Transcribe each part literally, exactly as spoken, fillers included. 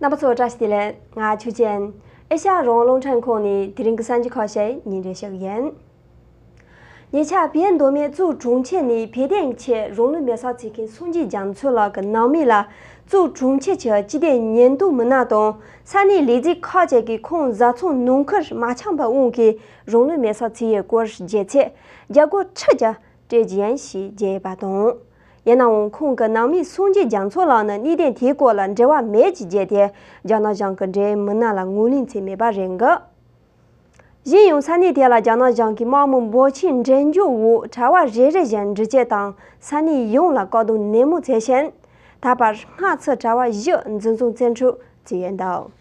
རྣམ་པ་ཚོ་བཀྲ་ཤིས་བདེ་ལེགས། ང་ཆོས་ཅན། ཨེ་ཤ་ཡ་རང་དབང་རླུང་འཕྲིན་ཁང་ནས་དེ་རིང་གི་གསར་འགྱུར་ཁག་ཞིག་སྙན་སྒྲོན་ཞུ་གི་ཡིན། ཉེ་ཆར་བལ་མདོ་སྨད་གཙུག་གྲོང་ཁྱེར་ནས་བོད་དོན་ཆེད་རང་ལུས་མེར་སྲེག་བྱེད་མཁན་སངས་རྒྱས་རྒྱ་མཚོ་ལགས་ཀྱི་ནང་མི་ལ་གཙུག་གྲོང་ཁྱེར་གྱི་སྤྱི་བདེ་ཉེན་རྟོག་མི་སྣ་དང་ས་གནས་ལས་བྱེད་ཁག་ཅིག་གིས་ཁོང་བཟའ་ཚང་ནང་ཁུལ་མ་འཆམ་པའི་དབང་གིས་རང་ལུས་མེར་སྲེག་བྱས་ཡོད་སྐོར་བརྗོད་ཚེ། རྒྱ་སྒོར་ཁྲི་བརྒྱ་སྤྲད་རྒྱུ་ཡིན་ཞེས་བརྗོད་ཡོད་པ་དང་། ཡིན་ནའང་ཁོང་གི་ནང་མི་སངས་རྒྱས་རྒྱ་མཚོ་ལགས་ནི་གནད་དོན་དེའི་སྐོར་ལ་འབྲེལ་བ་མེད་ཅེས་བརྗོད་དེ། རྒྱ་ནག་གཞུང་གི་འབྲེལ་ཡོད་མི་སྣ་ལ་ངོས་ལེན་བྱས་མེད་པ་རེད་འདུག་གཞན་ཡང་ས་གནས་དེ་ལ་རྒྱ་ནག་གཞུང་གི་དམག་མི་འབོར་ཆེན་འགྲེམས་འཇོག་འོག་གྲྭ་བ་རེ་རེ་བཞིན་འདྲི་གཅོད་དང་ས་གནས་ཡོངས་ལ་བཀག་སྡོམ་ནན་མོ་བྱས་ཤིང་། ད་བར་སྔ་ཕྱི་གྲྭ་བ་བཞི་འཛིན་བཟུང་བཙོན་འཁྲུག་བྱས་ཡོད་འདུག་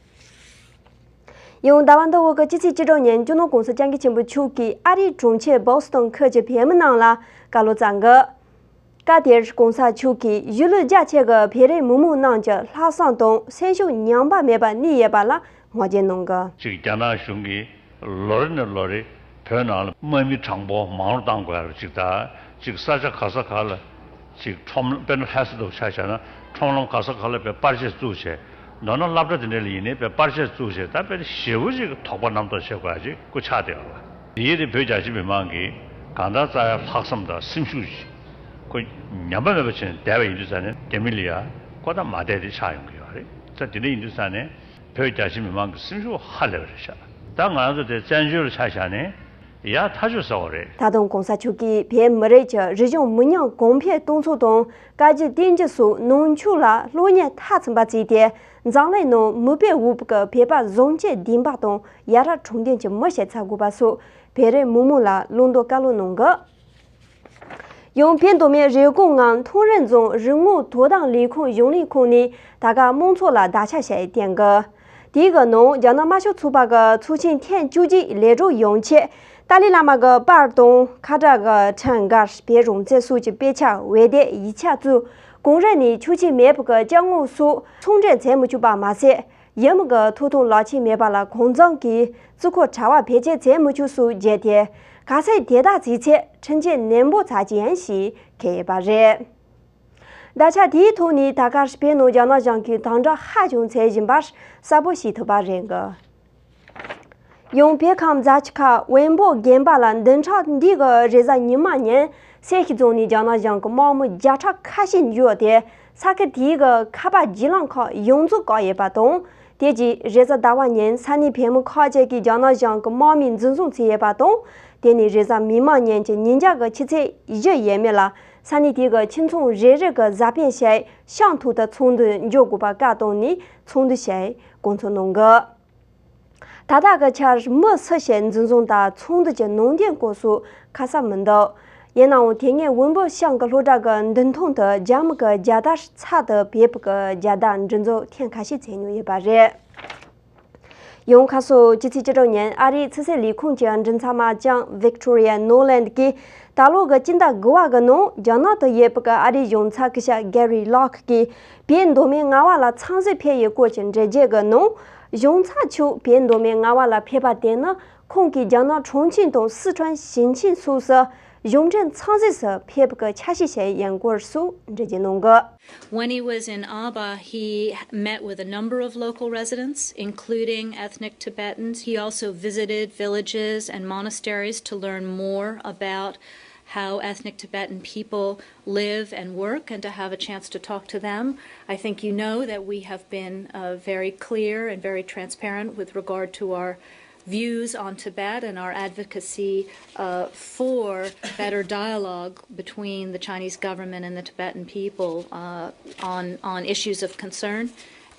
ཡང་ཟླ་བ་འདི་འོག་གི་སྤྱི་ཚེས་བཅུ་དྲུག་ཉིན་སྤྱི་ནོར་༸གོང་ས་༸སྐྱབས་མགོན་ཆེན་པོ་མཆོག་གིས་ཨ་རིའི་གྲོང་ཁྱེར་བྷོ་སི་ཏོན་ཁུལ་གྱི་བོད་མི་རྣམས་ལ་བཀའ་སློབ་སྩལ་གི་སྐབས་དེར་༸གོང་ས་མཆོག་གིས་གཞིས་ལུས་རྒྱ་ཆེ་གི་བོད་རིགས་མི་མང་རྣམས་ཀྱི་ལྷག་བསམ་དང་སེམས་ཤུགས་ཉམས་པ་མེད་པ་གནས་ཡོད་པ་ལ་ངོས་འཛིན་གནང་གི་གཅིག་རྒྱ་ནག་གཞུང་གིས་ལོ་རེ་ནས་ལོ་རེ་བོད་ནང་ལ་དམག་མི་གྲངས་འབོར་མང་རུ་གཏང་དགོས་ཡ་ལ་གཅིག་དང་། གཅིག་ས་ཆ་ག་ས་ག་ལ་གཅིག་ཁྲོམ་དཔེར་ན་ལྷ་ས་འདྲ་བོ་ཆ་བཞག་ན་ཁྲོམ་ལམ་ག་ས་ག་ལ་དཔེ་པར་ཆས་བཙུགས་བྱས། མདོར་ན་སློབ་གྲྭ་དེ་འདྲ་ལ་ཡིན་ནའི་དཔེ་པར་ཆས་བཙུགས་བྱས། ད་དཔེ་ཞེ་པོ་ཅིག་དོགས་པ་རྣམ་རྟོག་བྱེད་དགོས་ཡ་ཅིག་སྐུ་ཆགས་བསྡད་ཡོད་པ། དེའི་རིང་བོད་རྒྱ་ཆེ་མི་མང་གིས་གང་ལྟར་རྩ་ཡ་ལྷག་བསམ་དང་སེམས་ཤུགས་ཀྱིས་ཁོ་ཉམས་པ་མེད་པ་བྱས་ནས་བསྡད་པ་ཡིན་དུས་ཙང་ནས་རྒྱ་མི་ལ་ཡ་ཁོ་ད་མ་བསྡད་དེ་ཆགས་ཡོང་གི་ཡོད་རེད། ད་དེ་འདྲ་ཡིན་དུས་ཙང་ནས་བོད་རྒྱ་ཆེ་མི་མང་གི་སེམས་ཤུགས་ཧ་ལས་པ་རེད་ཤག་ད་ང་རང་ཚོ་དེ་བཙན་བྱོལ་ལ་ཆ་བཞག་ནས་ཡ་ཐག་ཆོད་ཟེར་བ་རེད། ད་དུང་༸གོང་ས་མཆོག་གིས་བོད་མི་རིགས་ཀྱི་རིག་གཞུང་མི་ཉམས་གོང་འཕེལ་གཏོང་ཚུལ་དང་བཀའ་བརྒྱུད་བསྟན་འགྱུར་སོགས་ནང་ཆོས་ལ་སློབ་གཉེར་མཐའ་ཚིམ་པ་བྱས་ཏེ། འཛམ་གླིང་ནང་མིག་དཔེ་འོས་པའི་བོད་པ་བཟང་སྤྱོད་ལྡན་པ་དང་ཡ་རབས་དྲང་བདེན་གྱི་མི་ཞིག་བཙལ་དགོས་པ་སོགས་བོད་རིགས་མི་མང་ལ་བླང་དོར་བཀའ་སློབ་གནང་གི་ཡང་བོད་མདོ་སྨད་རེབ་གོང་ངམ་ཐང་རི་རྫོང་རི་སྔོ་དོ་དམ་ལས་ཁུངས་གཞུང་ལས་ཁང་ནས་ད་ག་དམངས་ཚོགས་ལ་དག་ཆ་ཞིག་བསྟན་གི་དེའི་གི་ནང་རྒྱ་ནག་དམར་ཤོག་ཚོགས་པ་གི་ཚོགས་ཆེན་ཐེངས་བཅུ་གཅིག་ལས་གྲོལ་ཡོང་ཆེད་ཏཱ་ལའི་བླ་མ་གི་པར་དང་ཁ་བྲལ་གི་ཁྲིམས་འགལ་བོད་རང་བཙན་སོགས་ཀྱི་དཔེ་ཆ་འོད་སྡེར་ཡིག་ཆ་བཙུགས། གངས་རི་ནས་ཆོག་མཆན་མེད་པའི་གི་ཅ་དངོས་སོགས་ཚོང་འབྲེལ་བྱེད་མི་ཆོག་པ་མ་ཟད། ཡུལ་མི་གི་ཐོབ་ཐང་ལག་ཁྱེར་མེད་པ་ལ་གང་འཚམ་གྱིས་རྩིས་འཁོར་གྲྭ་བ་བེད་སྤྱོད་བྱེད་མི་ཆོག་སོགས་བརྗོད་དེ། གལ་སྲིད་དེ་ལྟར་བྱས་ཚེ་ཁྲིམས་ཆད་ནན་པོ་བྱ་རྒྱུ་ཡིན་ཞེས་འཁོད་ཡོད་པ་རེད། ད་ཆ་དེའི་ཐོག་ནས་ད་གར་བོད་ནང་རྒྱ་ནག་གཞུང་གིས་དམ་དྲག་ཧ་ཅང་བྱེད་བཞིན་པར་གསལ་པོ་ཤེས་ཐུབ་པ་རེད་འདུག་ཡང་བོད་ཁམས་རྫ་ཆུ་ཁ་དབོན་པོ་དགོན་པ་ལ་བདུན་ཕྲག་འདིའི་གི་རེས་གཟའ་ཉི་མ་ཉིན་སེ་ཤི་རྫོང་ནས་རྒྱ་ནག་གཞུང་གི་དམག་མི་བརྒྱ་ཕྲག་ཁ་ཤས་འབྱོར་ཏེ་ས་ཁུལ་དེའི་གི་ཁ་པར་བརྒྱུད་ལམ་ཁག་ཡོངས་རྫོགས་བཀག་ཡོད་པ་དང་། དེ་རྗེས་རེས་གཟའ་ཟླ་བ་ཉིན་ས་གནས་བོད་མི་ཁག་ཅིག་གིས་རྒྱ་ནག་གཞུང་གི་དམག་མིས་འཛིན་བཟུང་བྱས་ཡོད་པ་དང་། དེ་ནས་རེས་གཟའ་མིག་དམར་ཉིན་གྱི་ཉིན་རྒྱབ་ཀྱི་ཆུ་ཚོད་བཞི་ཡས་མས་ལ་ས་གནས་དེའི་གི་ཁྱིམ་ཚང་རེ་རེ་གི་གཟའ་སྤེན་ཞིག་ཤང་ཐོག་ཏུ་ཚོགས་འདུ་འཇོག་དགོས་པ་བཀའ་བཏང་ནས་ཚོགས་འདུ་ཞིག་གོ་འཚོགས་གནང་གི་ད་ལྟ་གི་ཆར་མི་སུ་ཞིག་འཛིན་བཟུང་དང་ཚོགས་འདུ་གྱི་ནང་དོན་སྐོར་སོགས་ཁ་གསལ་མི་འདུག་ཡིན་ནའང་དེ་སྔའི་བོན་པོ་ཤང་གི་སློབ་གྲྭ་གི་མདུན་ཐང་དུ་རྒྱ་མི་གི་རྒྱལ་དར་ཚད་དུ་བོད་པའི་གི་རྒྱལ་དར་འདྲེན་འཛུགས་ཐེངས་ཁ་ཤས་བྱས་མྱོང་ཡོད་པ་རེད། ཡང་ཁ་སང་སྤྱི་ཚེས་བཅུ་དྲུག་ཉིན་ཨ་རིའི་ཕྱི་སྲིད་ལས་ཁུངས་ཀྱི་མགྲིན་ཚབ་མ་ལྕམ་Victoria Nuland གིས་ད་ལོ་གི་སྤྱི་ཟླ་དགུ་པ་གི་ནང་རྒྱ་ནག་ཏུ་ཡོད་པའི་གི་ཨ་རིའི་གཞུང་ཚབ་སྐུ་ཞབས་Gary Locke གིས་བོད་མདོ་སྨད་རྔ་བ་ལ་འཚམས་གཟིགས་ཕེབས་ཡོད་སྐོར་གྱི་འགྲེལ་བརྗོད་ཀྱི་ནང་། གཞུང་ཚབ་མཆོག་བོད་མདོ་སྨད་རྔ་བ་ལ་ཕེབས་པ་དེ་ནི་ཁོང་གིས་རྒྱ་ནག་ཁྲུང་ཆིང་དང་སི་ཁྲོན་ཞིང་ཆེན་སོགས་སུ་གཞུང་འབྲེལ་འཚམས་གཟིགས་སུ་ཕེབས་པའི་ཆ་ཤས་ཤིག་ཡིན་སྐོར་སོགས་འགྲེལ་བརྗོད་གནང་གི When he was in Aba, he met with a number of local residents, including ethnic Tibetans. He also visited villages and monasteries to learn more about how ethnic Tibetan people live and work and to have a chance to talk to them. I think you know that we have been uh, very clear and very transparent with regard to our views on Tibet and our advocacy uh, for better dialogue between the Chinese government and the Tibetan people uh, on, on issues of concern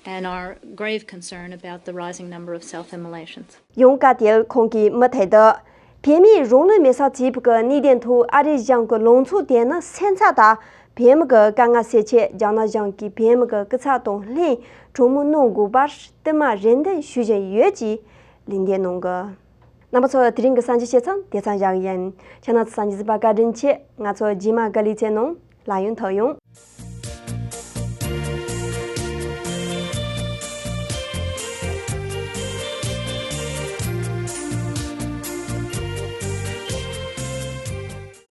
and our grave concern about the rising number of self immolations. ཡང་སྐབས་དེར་ཁོང་གིས་མུ་མཐུད་དུ། བོད་མིས་རང་ལུས་མེར་སྲེག་བྱས་པའི་གནད་དོན་ཐོག་ཨ་རིའི་གཞུང་གི་ལངས་ཕྱོགས་དེ་ནི་སེམས་འཚབ་དང་བོད་མི་གི་དཀའ་ངལ་སེལ་ཆེད་རྒྱ་ནག་གཞུང་གིས་བོད་མི་གི་སྐུ་ཚབ་དང་ལྷན་གྲོས་མོལ་གནང་དགོས་པར་བསྟུད་མར་རེ་འདུན་ཞུ་བཞིན་ཡོད་ཅེས་ལན་འདེབས་གནང་གི་རྣམ་པ་ཚོ་དེ་རིང་གི་གསར་འགྱུར་བཤད་མཚམས་དེ་ཙམ་བཞག་གི་ཡིན། ཁྱེད་རྣམ་ཚོ་གསར་འགྱུར་གཟིགས་པར་བཀའ་དྲིན་ཆེ། ང་ཚོ་རྗེས་མ་ག་ལེ་ཚེ་ནང་ལ་ཡང་ཐུག་ཡོང་།